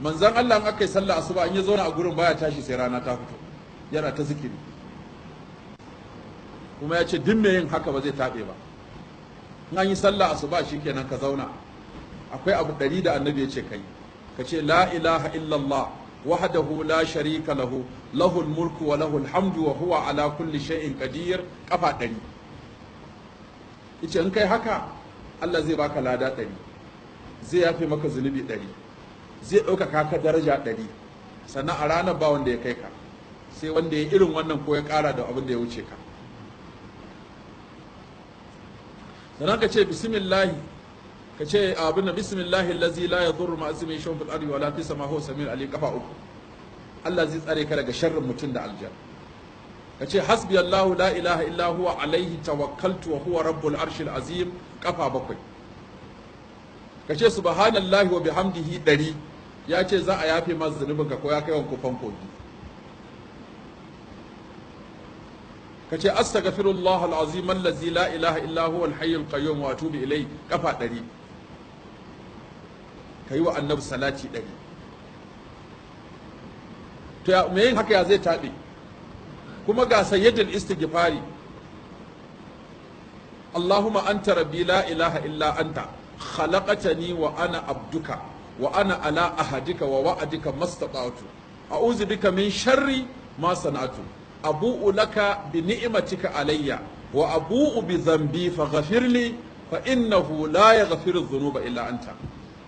Manzon Allah in aka yi sallah asuba, in ya zauna a gurin baya tashi sai rana ta fito, yana ta zikiri. Kuma ya ce duk mai yin haka ba zai taɓe ba. In an yi sallah asuba shikenan ka zauna, akwai abu 100 da annabi ya ce kai ka ce: la ilaha illallah wahdahu la sharika lahu, lahul mulku wa lahul hamdu wa huwa ala kulli shay'in qadir, kafa 100. Yace in kai haka Allah zai baka lada 100, zai yafe maka zunubi 100, zai ɗaukaka ka daraja 100. Sannan a ranar ba wanda ya kai ka sai wanda ya irin wannan ko ya ƙara da abin da ya wuce ka. Sannan ka ce bismillahi, ka ce abin da bismillahi allazi la yadurru ma ismihi shay'un fil ardi wala fis samai huwa samiul alim, kafa 3. Allah zai tsare ka daga sharrin mutum da aljan. Ka ce hasbi Allahu la ilaha illa huwa alaihi tawakkaltu wa huwa rabbul arshil azim, kafa 7. Ka ce subhanallahi wa bihamdihi 100, ya ce za a yafe masa zunubinka ko ya kai wanku famfo. Ka ce astaghfirullah alazim allazi la ilaha illa huwa alhayyul qayyum wa atubu ilai, kafa 100. Ka yi wa annabi salati 100. To ya me yin haka ya zai taɓe? Kuma ga sayyidul istighfari: Allahumma anta rabbi la ilaha illa anta, khalaqtani wa ana abduka wa ana ala ahadika wa wa'adika mastata'tu, a'udhu bika min sharri ma sana'tu, abu'u laka bi ni'matika alayya wa abu'u bi dhanbi, faghfir li fa innahu la yaghfiru dhunuba illa anta.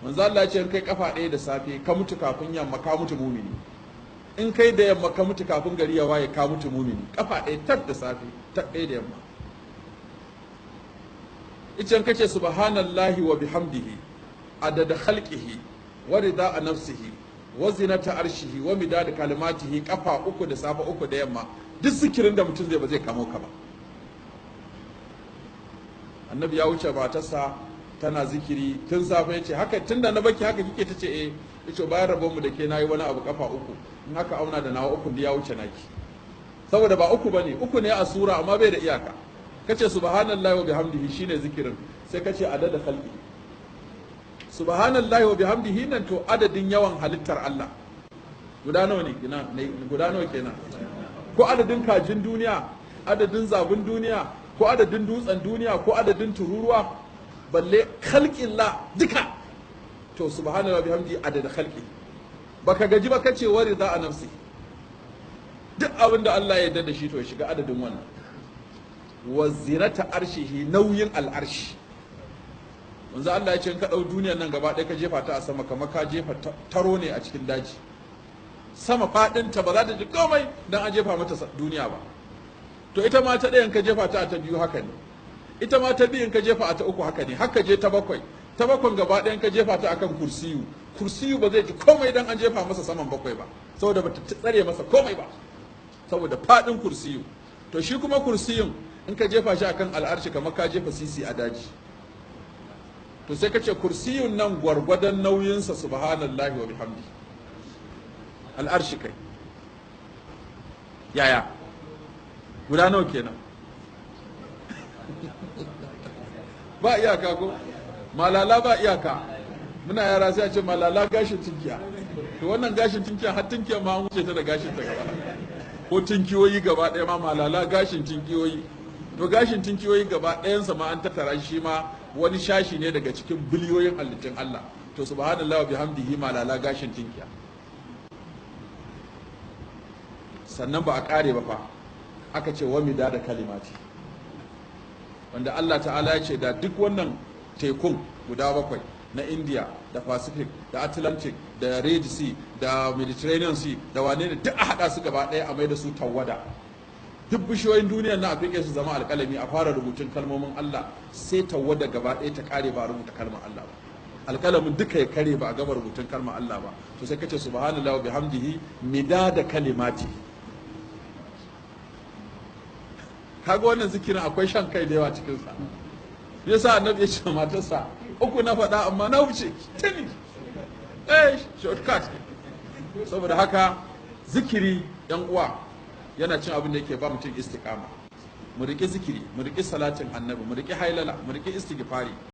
Manzo Allah ya ce in kai kafa 1 da safe ka mutu kafin yamma, ka mutu mumini. In kai da yamma ka mutu kafin gari ya waye, ka mutu mumini. Kafa 1 tak da safe, tak 1 da yamma. Icen kace subhanallahi wa bihamdihi adada khalqihi wa rida nafsihi wa zinata arshihi wa midad kalimatihi, kafa 3 da safe, 3 da yamma, duk zikirin da mutum zai ba zai kamo ka ba. Annabi ya wuce matarsa tana zikiri tun safe, yace haka tunda na baki haka kike? Tace eh. Yace bayan rabon mu da ke nayi wani abu kafa 3, in haka auna da nawa 3 da ya wuce naki, saboda ba 3 bane, 3 ne a sura amma bai da iyaka. Kace subhanallahi wa bihamdihi shine zikirin, sai kace adada khalqi, subhanallahi wa bihamdihi nan, to adadin yawan halittar Allah guda nawa ne? Guda nawa kenan? Ko adadin kajin duniya, adadin zabun duniya, ko adadin dutsen duniya, ko adadin tururuwa, balle khalqillah duka. To subhanallahi wa bihamdihi adada khalqi. Baka gaji ba, kace wa rida a nafsi, duk abin da Allah ya yarda da shi to ya shiga adadin wannan. Wa zinata arshihi, nauyin al'arshi. Manzo Allah ya ce in ka dau duniyar nan gaba ɗaya ka jefa ta a sama, kamar ka jefa taro ne a cikin daji. Sama fadin ta ba za ta ji komai dan an jefa mata duniya ba. To ita ma ta ɗayan ka jefa ta a ta biyu haka ne, ita ma ta biyun ka jefa a ta uku haka ne, haka je ta bakwai. Ta bakwan gaba ɗayan ka jefa ta akan kursiyu, kursiyu ba zai ji komai dan an jefa masa saman bakwai ba, saboda bata tsare masa komai ba saboda fadin kursiyu. To shi kuma kursiyun in ka jefa shi akan al'arshi kamar ka jefa sisi a daji. To sai ka ce kursiyun nan gwargwadon nauyinsa subhanallahi wa bihamdi al'arshi kai. Yaya, guda nawa kenan? Ba iyaka ko malala, ba iyaka. Muna yara sai a ce malala gashin tinkiya. To wannan gashin tinkiya har tinkiya ma an wuce ta da gashin ta gaba, ko tinkiyoyi gaba ɗaya ma, malala gashin tinkiyoyi. To gashin tinkiyoyi gaba ɗayansa ma an tattara shi ma wani shashi ne daga cikin biliyoyin halittun Allah. To subhanallahi wa bihamdihi malala gashin tinkiya. Sannan ba a ƙare ba fa, aka ce wa mida da kalimati, wanda Allah ta'ala ya ce da duk wannan tekun guda 7 na India da Pacific da Atlantic da Red Sea da Mediterranean Sea da wane ne, duk a haɗa su gaba ɗaya a mai da su tawada, duk bishiyoyin duniyar na Afirka su zama alƙalami, a fara rubutun kalmomin Allah, sai tawada gaba ɗaya ta ƙare ba a rubuta kalmar Allah ba, alƙalamin duka ya kare ba a gama rubutun kalmar Allah ba. To sai kace subhanallahi wa bihamdihi midada kalimati. Kaga wannan zikirin akwai shan kai da yawa cikin sa. Yasa annabi ya ce matarsa 3 na faɗa amma na wuce tuni, shortcut. Saboda haka zikiri yan uwa yana cin abin da yake ba mutum istiqama. Mu riƙi zikiri, mu riƙi salatin annabi, mu riƙi hailala, mu riƙi istighfari.